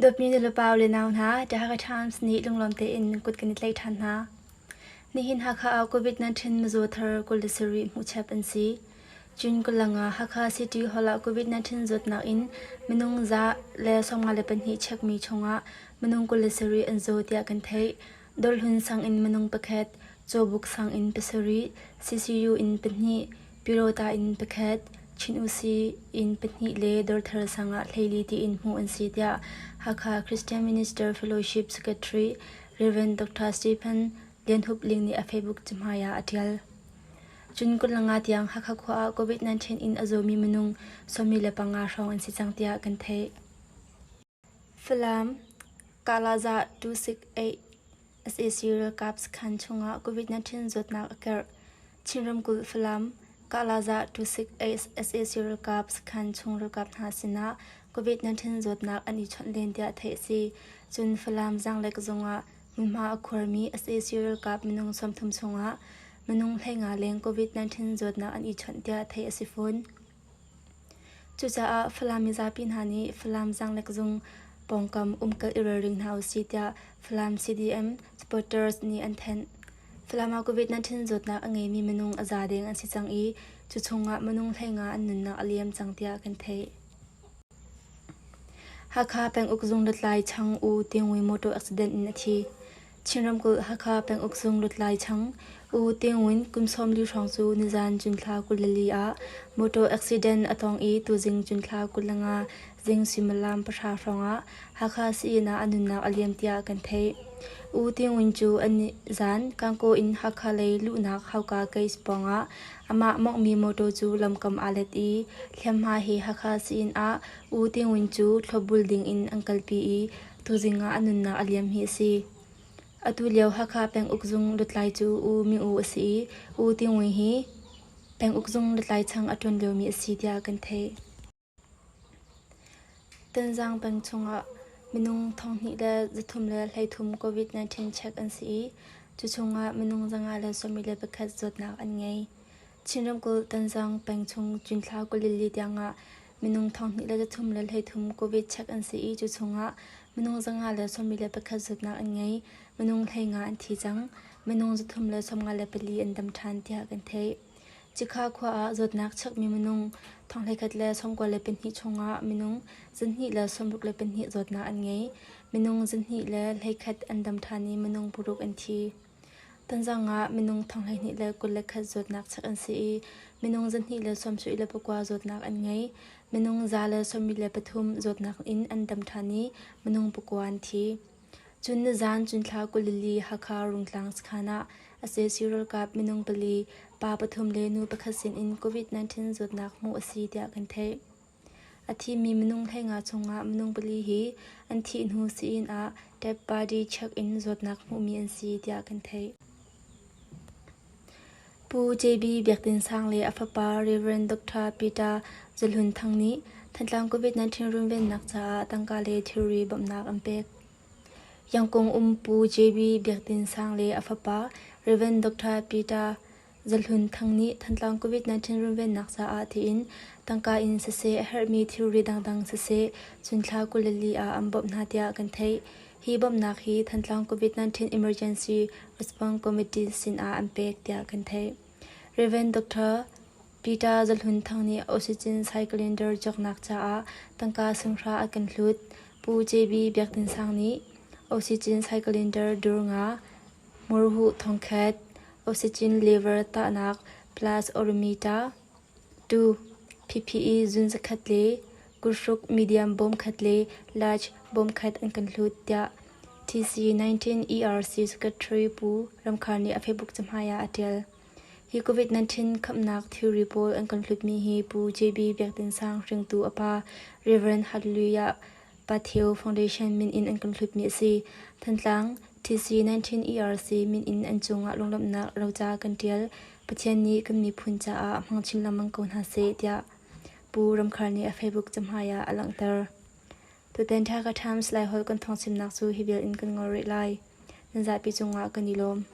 Dawtmi nulepa le nau hna, The Hakha Times nih lunglawm tein kut kan i tlaih ṭhan hna. Nihin Hakha ah COVID-19 mizaw thar 27 hmuhchap an si. June 25 Hakha City Hall ah COVID-19 zawtnak in minung 152 chekmi chungah minung 27 an zaw tiah kan theih. Dawrhlun sang in minung pakhat, Cawbuk sang in pasarih, CCU in pahnih, Pyirota in pakhat, Chin-U-Si in pahnih le Dawrthar sang ah hleili tiin hmuh an si tiah Hakha Christian Minister Fellowship Secretary Rev. Dr. Stephen Lian Hup Ling nih a Facebook cahmai ah a ṭial. Cun kut-langa tiang Hakha khua ah COVID-19 in a zawmi minung 25 hrawng an si cang tiah kan theih. Falam, Kalazah 268 sac ralkap sakhan chungah COVID-19 zawtnak a karh. Chin ramkulh Falam, Kalazah 268 sac ralkap sakhan chung ralkap hna sinah COVID-19 zawtnak an i chawnh len tiah theih a si. Cun Falam Zaanglek zungah hmunhma a khuarmi sac ralkap minung 30 chungah minung 15 leng COVID-19 zawtnak an i chawnh tiah theih a si fawn. Cucaah Falam mizapi hna nih Falam Zaanglek zung pawngkam umkal i ralring hna usih tiah Falam CDM supporters nih an thanh. Falam ah COVID-19 zawtnak a ngeimi minung a za deng an si cang i cu chungah minung 15 an nunnak a liam cang tiah kan theih. Hakha penguk zung lutlai Chang U Tingwi motor accident in a thi. Chin ramkulh Hakha penguk zung lutlai chang U Ting Win kum 40 hrawng cu nizan June thla 24 ah motor accident a tong i tuzing June thla 25 zing suimilam pahra hrawng ah Hakha sii-inn ah a nunnak a liam tiah kan theih. U Ting Win cu nizan Kankaw in Hakha lei luhnak hauka case pawng ah amah mawnghmi motor cu lamkam aa let i hliamhma he Hakha sii-inn ah U Ting Win cu thlopbul ding in an kalpi i Tuzing ah a nunnak a liam hi a si. Atu lio Hakha penguk zung lutlai cu U Mi U a si i U Tingwi hi penguk zung lutlai chang a ṭuan liomi a si tiah kan theih. Tanzang peng chungah minung 2333 COVID-19 check an si i cu chungah minung 571 zawtnak an ngei. Chin ramkulh Tanzang peng chung June thla 24 tiangah minung 2333 COVID check an si i cu chungah minung 571 zawtnak an ngei. Minung 15 an thi cang. Minung 394 an dam ṭhan tiah kan theih. Cikha khua ah zawtnak chekmi minung 1192 chungah minung 262 zawtnak an ngei. Minung 221 an dam ṭhan i minung paruk an thi. Tonzang ah minung 2221 zawtnak chek an si i minung 279 zawtnak an ngei. Minung 173 zawtnak in an dam ṭhan i minung pakua an thi. Cun nizaan cunthla 24 Hakha Rungtlang sakhan ah sac ralkap minung pali, pa pathum le nu pakhat sinin COVID-19 zawtnak hmuh a si tiah kan theih. A thimi minung 15 chungah minung pali hi an thih hnu sii-inn ah dead body check in zawtnak hmuhmi an si tiah kan theih. Pu JB Biak Tin Sang le a fapa Rev. Dr. Peter Zahlun Thang nih Thantlang COVID-19 runvennak caah tangka le thilri bawmhnak an pek. Yangkung um Pu JB Biak Tin Sang le a fapa Rev. Dr. Peter Zahlun Thang nih Thantlang COVID-19 runvennak caah tiin tangka in siseh a herhmi thilri dangdang siseh cun thla 24 ah an bawmh hna tiah kan theih. Hi bawmhnak hi Thantlang COVID-19 Emergency Response Committee sin ah an pek tiah kan theih. Rev. Dr. Peter Zahlun Thang nih oxygen cylinder cawknak caah tangka sunghra a kan hlut. Pu JB Biak Tin Sang nih oxygen cylinder dur nga Hmurhuh thongkhat, oxygen level tahnak plus odometer, 2. PPE zun zakhat le kuthruk medium bawm khat le large bawm khat an kan hlut tiah TC19 ERC Secretary Pu Ramkhar nih a Facebook cahmai ah a ṭial. Hi COVID-19 khamnak thilri pawl an kan hlutmi hi Pu JB Biak Tin Sang hringtu a pa Rev. Hallelujah Pathio Foundation min in an kan hlutmi a si. Thantlang TC19 ERC min in an cungah lunglawmhnak roca kan ṭial. Pathian nih kan miphun caah hmang chin lengmang ko hna seh tiah Pu Ramkhar nih a Facebook cahmai ah a langhter. Tutan Thaka Times Laiholh kan thawngchimnak cu hi vial in kan ngol rih lai. Nan zapi cungah kan i lawm.